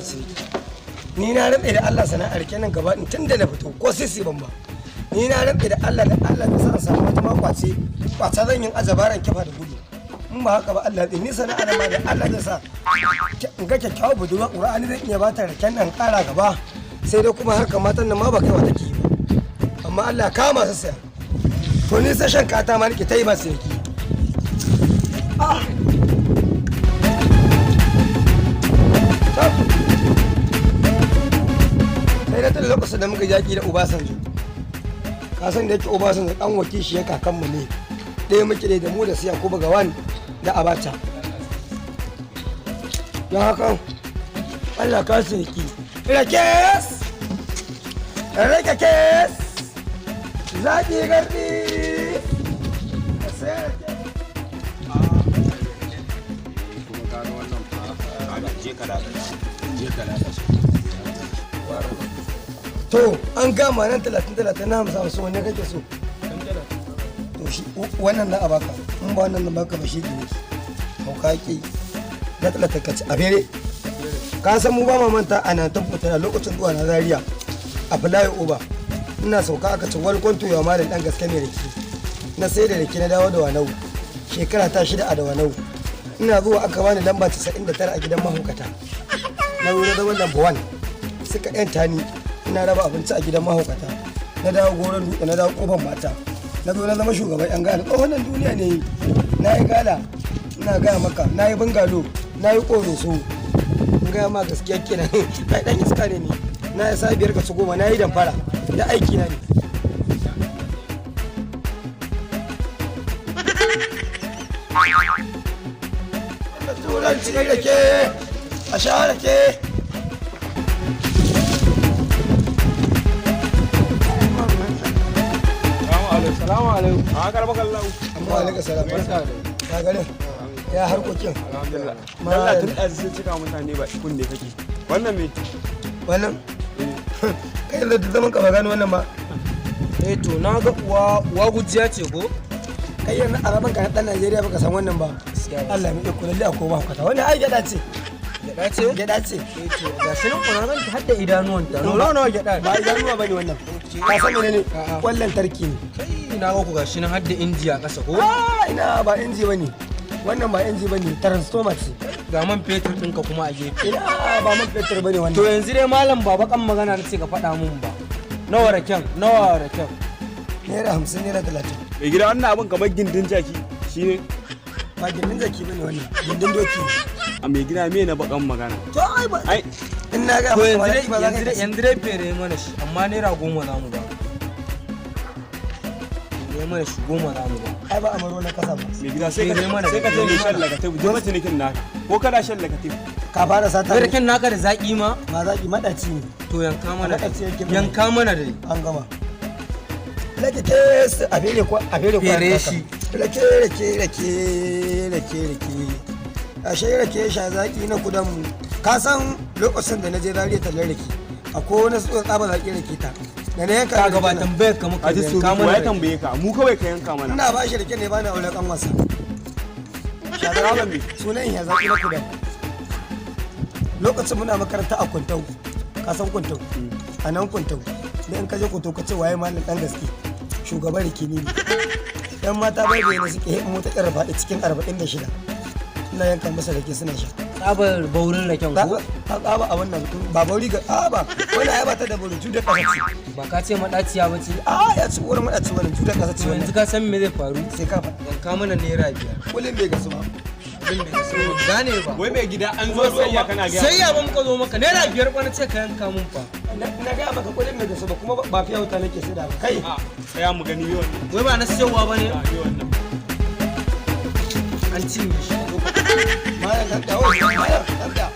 Ciniki. Ni na rantse da Allah, sana'ar kenan gaba in tun da na fito ko sisi ban ba. Ni na rantse da Allah, da Allah ka sa in samu wata ma kwace kwata zan yin azabaran kifa da gudu. In ba haka ba, Allah ni sana'ar ma da Allah zai sa in ga kyakkyawar budurwa, Qur'ani zan iya bata raken nan kara gaba. Sai dai kuma harkar matan nan ma ba kaiwa take yi ba. Amma Allah kama su saya. To ni sai shan kata ma nake ta yi ba ciniki. Ah. Sai da tun lokacin da muka yaki da Obasanjo, ka san da yake Obasanjo dan waki shi ya kakanmu ne, ɗaya muke da mu da siya ko Gawan da Abacha. Don haka Allah ka ciniki. Rake, rake, kes zaƙi gardi sai rake. Kuma kaga wannan fa, kaga je ka latsa, je ka latsa. To an gama nan 30 30, na 50 50, wanne kake so? To shi wannan na a baka, in ba wannan na baka ba shi ne hauka ki na 30 ka ci a fere. Ka san mu ba ma manta a nan tabbata lokacin zuwa na Zaria a fly over, ina sauka aka ce, "Welcome to your malam dan gaske mai rake." Na sai da rake na dawo da Wanau, shekara ta 6 a da Wanau. Ina zuwa aka bani lamba 99 a gidan mahaukata. Na zo na zama lamba 1, suka yanta ni, ina raba abinci a gidan mahaukata. Na dawo Goron Dutse, na dawo Kofar Mata, na zo na zama shugaban yan gala. Tsohon nan duniya ne, na yi gala, ina gaya maka, na yi bungalow, na yi koroso. In gaya ma gaskiya kenan, ai dan iska ne ni. Na yi sabiyar ka su 10, na yi damfara da aiki na ne. Turanci rake, a sha rake. Salamu alaikum. A karba kallahu. Amma alaikum salam. Barka da. Ya garin, ya harkokin? Alhamdulillah. Allah, tun ɗazu sai cika mutane ba kunne kake. Wannan me? Wannan kai yanzu da zaman ka ba gano wannan ba? Eh, to na ga uwa uwa gujiya ce ko? Kai yanzu a gaban ka na dan Najeriya baka san wannan ba? Allah mai iko, lalle akwai ba hukata. Wannan ai gyada ce. Gyaɗa ce? Gyada ce. Eh, to ga shi nan kuna ganta har da idanuwan ta. Nawa nawa gyaɗa? Ba idanuwa bane wannan. Ka san menene? A'a. Kwallon tarki ne. Kai, na ga ku gashi nan har da inji a ƙasa ko? Ah, ina, ba inji bane wannan, ba inji bane, transformer ce. Ga man fetur ɗinka kuma a gefe. Ina, ba man fetur bane wannan. To yanzu dai malam, ba bakan magana na ce ka faɗa mun ba. Nawa raken? Nawa raken? Naira 50, naira 30. Mai gida, wannan abin kamar gindin jaki shine? Ba gindin jaki bane wannan, gindin doki ne. A mai gida, me na bakan magana? To ai ba Ai in na ga To maka yanzu ba dai ba za yanzu ka dai yanzu dai fere mana shi, amma naira 10 za mu ba. Fere mana shi, 10 za mu ba. Ai ba amaro na kasa ba. Mai gida, sai ka Fere mana sai ka da ce mai fere shan mana. lakatif, je macinikin naka. Ko kana shan lakatif? Ka fara sata Wai ne. raken naka da zaƙi ma? Ba zaki, madaci ne. To yanka mana. Maɗaci yake. Yanka mana dai. An gama. Rake kes a fere ko a fere ko? Fere shi. Rake, rake, rake, rake, rake, ashe rake sha zaki na kudan mu. Ka san lokacin da na je Zariya tallar rake, akwai wani tsotsa tsaba zaki rake ta da na yanka Ka ga ba rake nan. tambayar ka muka A ji yanka surutu mana ya rake. Tambaye ka mu, kawai ka yanka mana. Ina ba shi rake ne, ba na aure kan wasa. Tsaban me? Sunan ya zaki na kudan. Lokacin muna makaranta a Kuntau, ka san Kuntau? A nan Kuntau da in ka je Kuntau ka ce waye malam dan gaske, shugaban rikini ne. Yan mata bai bai ne suke hin mota ƙyar faɗi cikin 46, ina yanka masa rake suna sha. Tsabar baurin raken ko? Ka tsaba a wannan ba bauri ga a ba, wani ai ba ta da bauri, da ƙasa ce. Ba ka ce maɗaciya ba ce? A ya ci wurin maɗaci, wannan cutar ƙasa ce. To yanzu wannan ka san me zai faru? Sai ka faɗa. Yanka mana naira 5. Kulin bai gasu ba. Abin da ka so gane ba. Wai mai gida, an zo sayya kana ga Sai ya ba muka zo maka naira 5 fa na ce ka yanka mun fa. Na gaya maka kulin bai gasu ba, kuma ba fiye wuta nake sai da ba kai. A tsaya mu gani yi wannan. Wai ba na siyarwa ba ne? A yi wannan. An cinye shi. Malam dan da, wai malam dan da.